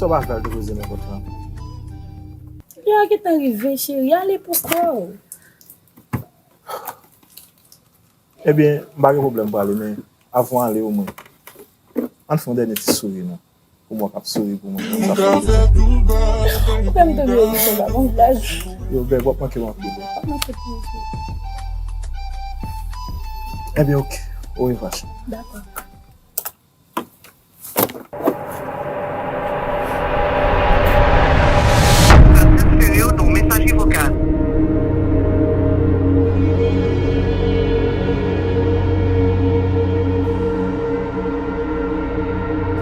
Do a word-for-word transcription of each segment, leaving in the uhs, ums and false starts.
Ou pa pral depoze nenpòt lan. Lè a gentan rive, cheri, ale pou kò w. Ebyen, m pa gen pwoblèm prale, men avan w ale omwen, ann fè yon dènye ti souri non. Pou mwen k ap souri pou mwen. Ou fè m tonbe wi, se pa bon blag. Yo, bèl, w ap manke m anpil. W ap manke m anpil. Ebyen, oke. Orevwa, cheri. Dakò. Transféré dans messagerie vocale.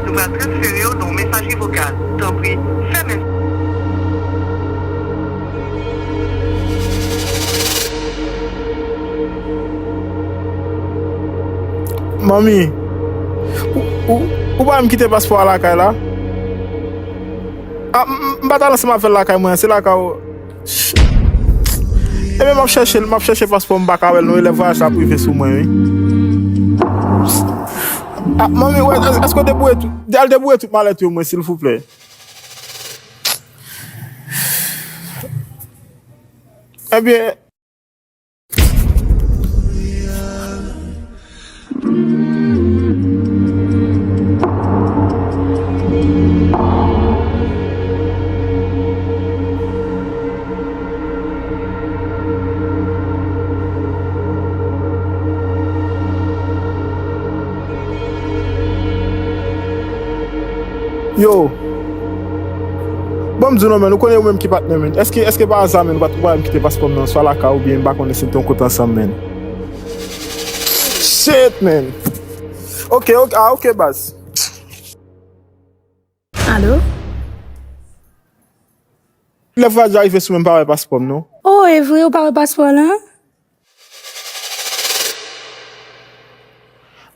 Nou pral transfere w nan yon mesaje vokal. Tanpri, fèmen. Manmi, ou, ou, ou pa menm kite paspò a lakay la? A, m, m, m pa t al ansanm avè l lakay mwen, se lakay ou. Ebyen, m ap chèche l, m ap chèche paspò m, m pa ka wè l non, e lè vwayaj la ap rive sou mwen, wi. A, manmi, wè, èske w debouye tout, al debouye tout malèt yo mwen, silvouplè. Ebyen, Yo. Bon, m di w non, men, ou konnen ou menm ki patnè, men. Èske, èske pa aza, men, ou pa t, ou pa menm kite paspò m nan, swa lakay oubyen m pa konnen si n te yon kote ansanm, men. Shit, men. Ok, ok, ah, ok, baz. Alo? Lè vwayaj la rive sou mwen, m pa wè paspò m, non. Oh, e vre, ou pa wè paspò w lan?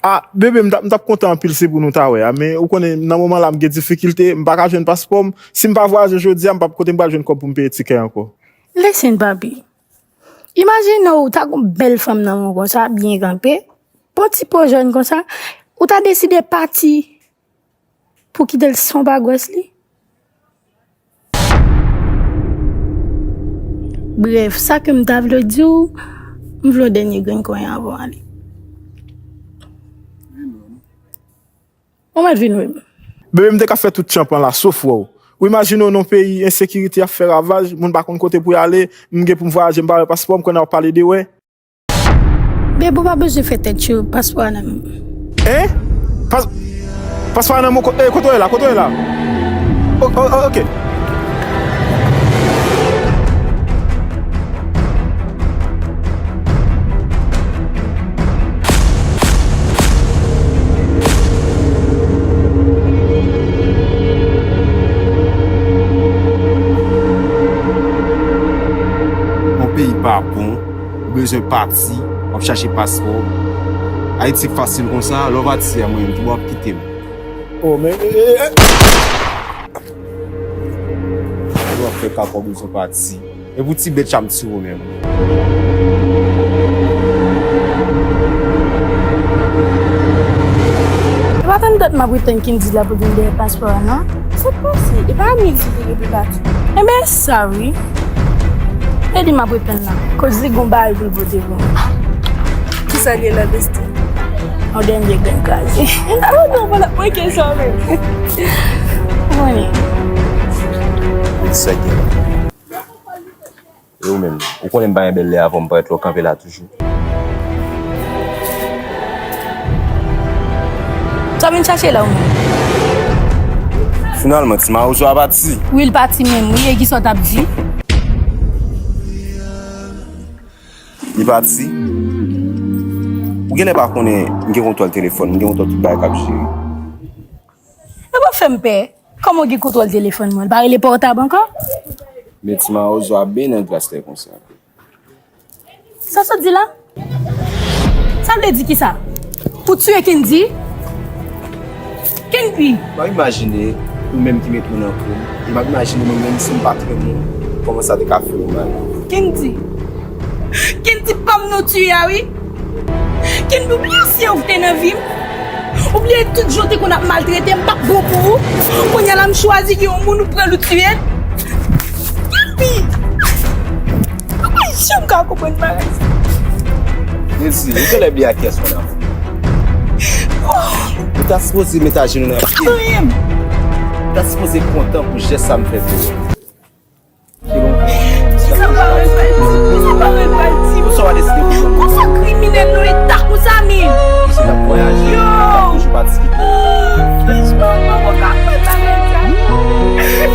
Ah, bebe, m t ap, m t ap kontan anpil si pou nou ta wè a, men ou konnen, nan moman la, m gen difikilte, m pa ka jwenn paspò m. Si m pa vwayaje jodi a, m p ap, kote m pral jwenn kòb pou m peye tikè ankò? Listen, papi. Imajine w ta gon bèl fanm nan men w konsa, byen kanpe, bon ti po jèn konsa, ou ta deside pati pou kite l san w pa gwès li? Brèf, sa ke m ta vle di w, m vle yon dènye grenn konyen avan w ale. Ou mèt vin wè m. Bebe, m te ka fè tout tchanpan la, sof wè w. Ou imajine w nan yon peyi ensekirite ap fè ravaj, moun pa konn kote pou y ale, m gen pou m vwayaje, m pa wè paspò m, kounye a w ap pale de wè. Bebe, ou pa bezwen fè tèt cho, paspò a nan men m. Hein? Pas-, paspò a nan men w, ko-, eh, kote w ye la, kote w ye la? O-, o-, o-, ok. Yon peyi pa bon, ou bezwen pati, w ap chache paspò. Ayiti k fasil konsa, lè w pati a mwen menm tou, w ap kite m. Oh, men, eh, eh, eh. Ou ap fè kaka w bezwen pati. E pou ti bèt cha m tire w menm. E pa tann dat m ap ret tann Kendy la pou vin dèyè paspò a, non. Sa k pase? E pa Amir ki te rele pati? Enben, sa wi. E li m ap ret tann la. Koz li gon bagay pou l pote pou mwen. Kisa l ye la, besti? Yon dènye grenn kraze. Oh non, pa l ap manke sa menm. Mwen. Sa gen la. E ou menm, ou konnen m pa gen bèl lè avè w, m parèt lè w kanpe la toujou. Sa w vin chache la ou menm? Finalman, ti mawozo a pati. Wi, l pati menm, wi, e kisa w t ap di? Li pati. Ou genlè pa konnen, m gen kontwòl telefòn, m gen kontwòl tout bagay k ap jere. E w ap fè m pè. Kòman w gen kontwòl telefòn mwen? L pa rele pòtab ankò? Men ti mawozo a byen nan glas lè konsa. Sa w sot di la? Sa vle di kisa? Pou tiye Kendy? Kendy! M ap imajine ou menm ki met mwen nan kou. E m ap imajine mwen menm si m pa t renmen w, kòman sa te ka fè w mal. Kendy! Kendy pa m non tiye a wi! Kendy, bliye ansyen ou te nan vi m! Ou bliye tout jan w te konn ap maltrete m, m pa t bon pou ou. Kounye a la m chwazi gen yon moun ou pran l ou tiye l. Gade! Mwen pa janm ka konprann bagay sa. Dezi, ou genlè bliye a kiyès mwen an. Ou ta sipoze met ajenou nan pye m. Ou ta sipoze kontan pou jès sa m fè pou ou. Kisa Pawèl pral di? Kisa Pawèl pral di? Konsa w a deside pou ou. Konsa kriminèl nan eta konsa, men. Misye t ap vwayaje, li t ap toujou pa diskite. Franchman, mwen poko ka kwè bagay sa.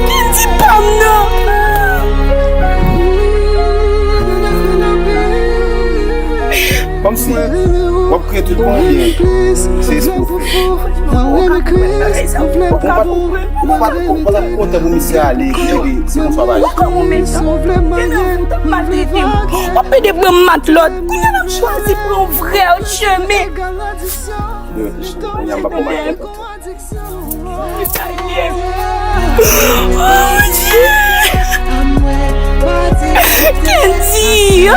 Kendy pa m nan. Kòmsi w ap kriye tout moun byen, se espre w fè. Mwen renmen Kris, mwen vle m pa pou mwen. Ou pa t, ou pa t ap kontan pou misye ale, epi se konsa w pa ale. Ou kòman w mechan? Ou t ap maltrete m. W ap pede pran matlòt. Kounye a la m chwazi pran yon vrè chemen. Yo, kounye a m pa pran matlòt. Oh, Dye! Kendy!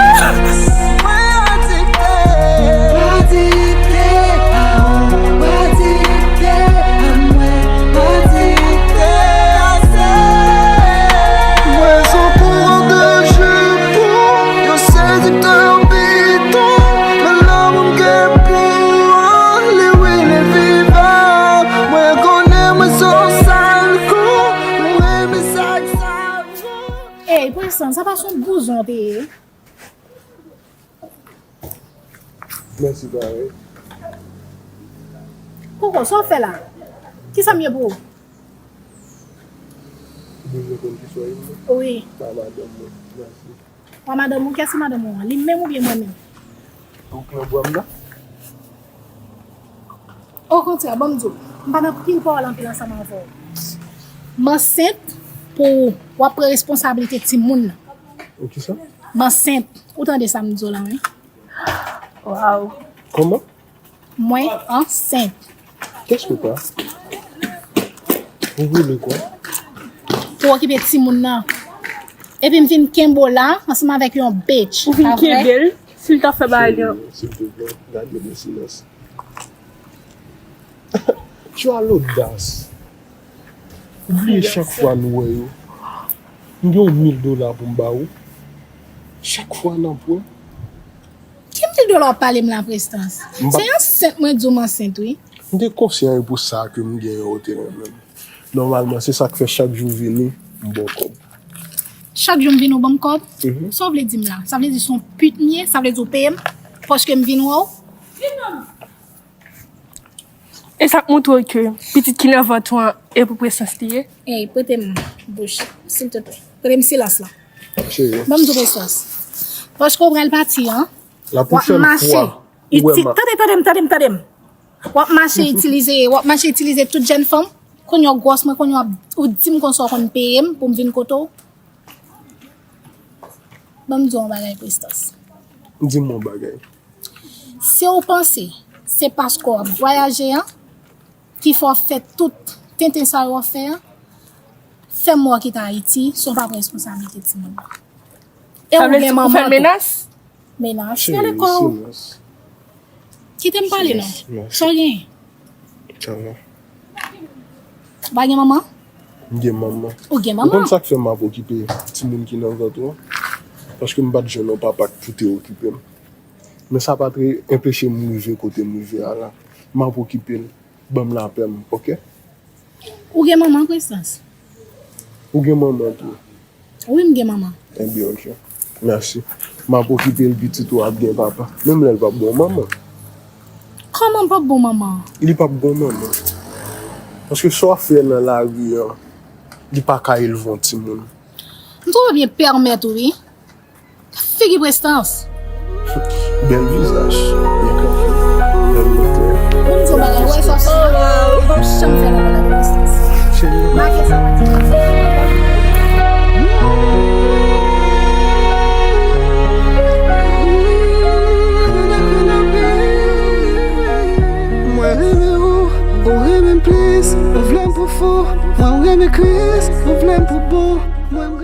Mwen se yon kouran de jipon, yon sediktè piton, men lanmou m gen pou ou an, li wi, li vivan. Mwen konnen mwen se yon sal kou, mwen renmen sa k savon. Ey, Preston, sa pa se yon bouzon w te ye? Mèsi parèy. Koko, sa w fè la? Kisa m ye pou ou? Ou bezwen konn kisa w ye? Wi. Pa madanm mwen. Mèsi. Pa madanm ou? Kiyès ki madanm ou an? Li menm oubyen mwen menm? Ou pran bwa m la? Okontrè, ban m di w, m pa nan pil pawòl anpil ansanm avè w. M ansent pou w ap pran responsablite timoun nan. Ou kisa? M ansent. Ou tande sa m di w la, wi. Waw. Kòman? Mwen ansent. Kèske kwa? Ou vle kwa? Pou okipe timoun nan. Epi m vin kenbe w la, ansanm avèk yon bitch. Ou vin kenbe l, si l ta fè bagay li an. Silvouplè, gade mwen silans. Tu as l'audace. Ou bliye chak fwa nou wè yo. M gen yon mil dola pou m ba ou. Chak fwa n ap wè. Ki mil dola w ap pale m la, Prestans? M pa Se ansent mwen di w m ansent, wi. M te konsyan e pou sa ke m gen yo te renmen m. Nòmalman, se sa k fè chak jou vini, m ba w kòb. Chak jou m vini, w ban m kòb? Mhm. Sa w vle di m la? Sa vle di se yon pit m ye? Sa vle di w peye m paske m vin wè w? E sa k montre w ke pitit ki nan vant ou an e pou Prestans li ye? Ey, prete m bouch, silteplè. Prete m silans lan. Cheri. Ban m di w Prestans. Paske w pral pati an, w ap mache. Tande, tande m, tande m, tande m. W ap mache itilize, w ap mache itilize tout jèn fanm. Kounye a w gwòs mwen, kounye a w ap, ou di m konsa w konn peye m pou m vin kote w. Ban m di w yon bagay, Prestans. Di m yon bagay. Si w panse se paske w ap vwayaje an ki fè w ap fè tout tenten sa yo w ap fè an, fè m wè w kite Ayiti san w pa pran responsablite timoun nan. E ou gen manman tou. Sa vle di pou fè l menas? Menas. Gade kò w. Kite m pale non. Sa w gen? Sa va. Ou pa gen manman? M gen manman. Ou gen manman? Ou konn sa k fè m ap okipe timoun ki nan vant ou an? Paske m pa t jwenn yon papa k pou te okipe m. Men sa pa t re-, anpeche m rive kote m rive a la. M ap okipe l. Ban m lapè m, oke? Ou gen manman, Prestans? Ou gen manman tou? Wi, m gen manman. Ebyen, oke. Mèsi. M ap okipe l, pitit ou ap gen papa. Menm lè l p ap bon manman. Kòman l p ap bon manman? Li p ap bon manman. Paske sa w ap fè nan lari an, li pa ka elve yon timoun. M twò byen pèmèt ou, wi. Figi Prestans. Bèl vizaj, byen kanpe, bèl motè. Bon, m di w bagay, wè sa w fè la, ou p ap janm fè lòt bagay pou Prestans. Make sa. Mwen renmen ou, ou renmen m plis, ou vle m pou fou. Mwen renmen Kris, ou vle m pou bon. Mwen